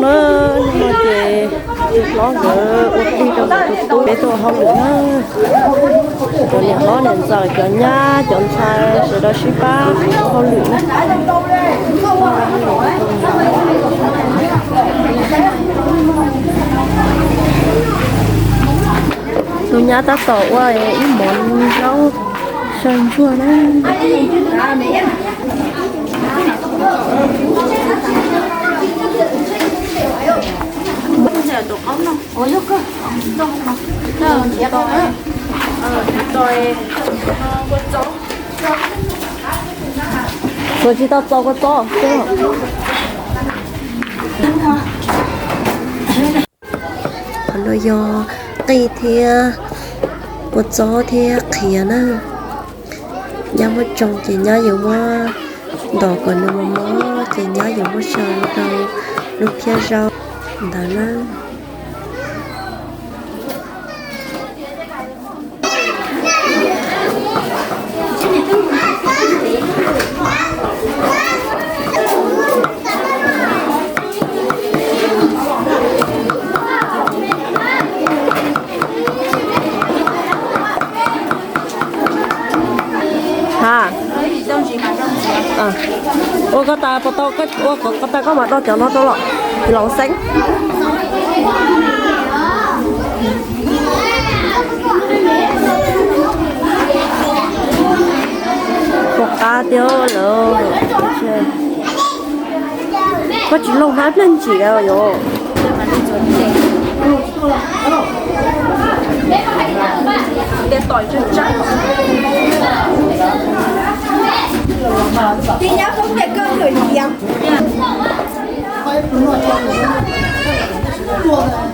Hnub no ces tus hlob nkawd ua tij rau tus tub peb tuaj ua hauj lwm na. Cov niam hlob niam ntxawm, cov nyab cov ntxhais sawv daws sib pab ua hauj lwm na. Tus nyab tab tom ua ib mov zaub saw ntsuag na. Kuv tsis tau txo kua txob. Qhov no yog qij thiab kua txob thiab qhiav na. Nyab muab tsoo ces nyab yuav muab ntos kom nws mos mos ces nyab yuav muab xyaw rau lub phiab zaub ntawd na. Ha, ua koj tas puas tau, ua koj tas koj mam tau cov no rau los, los xeeb. Puas qab tiag lawm. Koj tsis loog hnab pliag ntsim yom.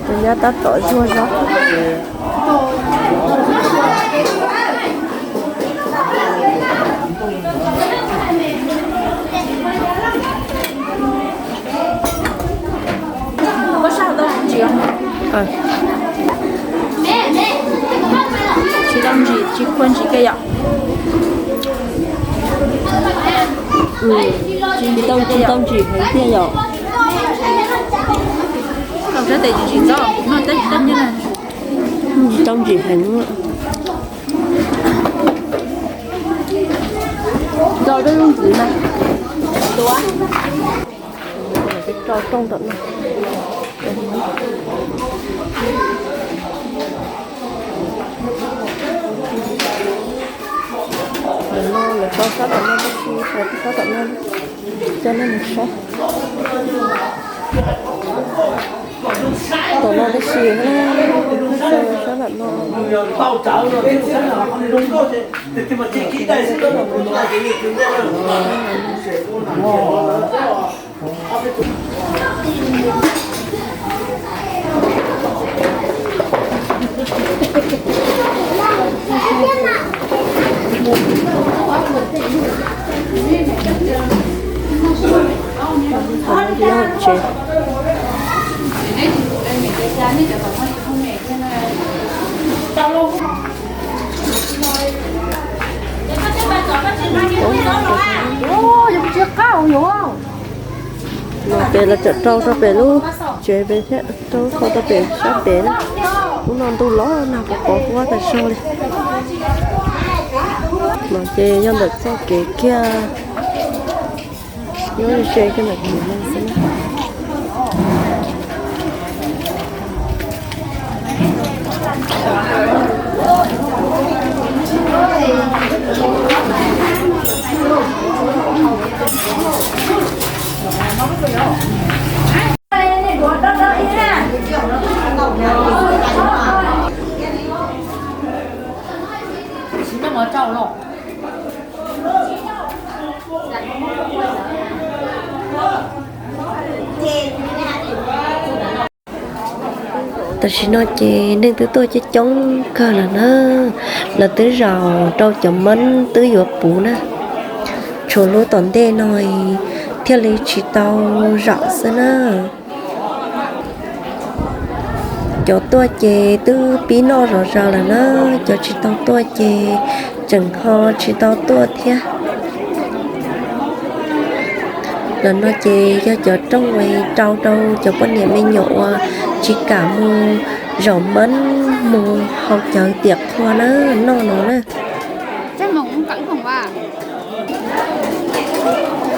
Tus nyab tab tom zuag zog. Tsis tau ntsim, tsis khuam ntsim kiag yom. Tsis tau, tsis tau ntsim heev tiag yom. Tsis tau ntsim heev. Rau lub ntxiv mas. Rau rooj tom no. Lawv no lawv rau sab tom no tab sis, rau sab tom no, coj nej mus saib. Tom no tab sis, sab tom no. Ces lawv tseem rau rau pem lub tsev pem thiab, rau qhov rau pem sab pem na. Hnub no ntuj los nag pos pos huab tas zog li. No ces yog ntawm txoj kev kiag, nyob ze kiag ntawm kev no xwb na. Tam sim no ces neeg twb tuaj coob coob kawg lawm na. Lawv twb zaum rau cov Mab twb yuav puv na. Tshuav lub tom ntej no thiaj li tsis tau zaum xwb na. Cov tuaj ces twb pib noj zom zaws lawm na, cov tsis tau tuaj ces tseem ho tsis tau tuaj thiab. Los no ces yog cov rooj uas rau rau cov poj niam me nyuam uas tsis kam mus zaum mab mus haus cawv tiam qhua na, noj no na.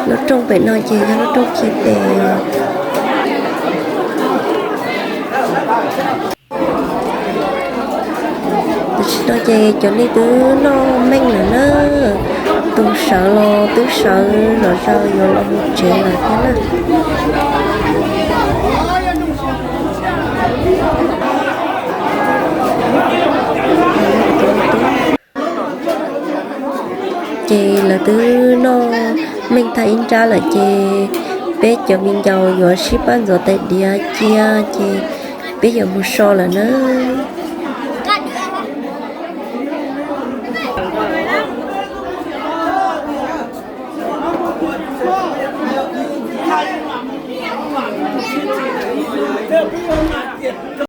Lub rooj pem no ces yog lub rooj khi tes. Tam sim no ces cov neeg twb noj meej lawm na, tus sawv los twb sawv zom zaws yuav los mus tsev lawm thiab na. Ces lawv twb noj meej tag ib nrab lawm ces peb cov viv ncaus yuav sib pab ntxuav tais diav cia ces peb yuav mus so lawm na.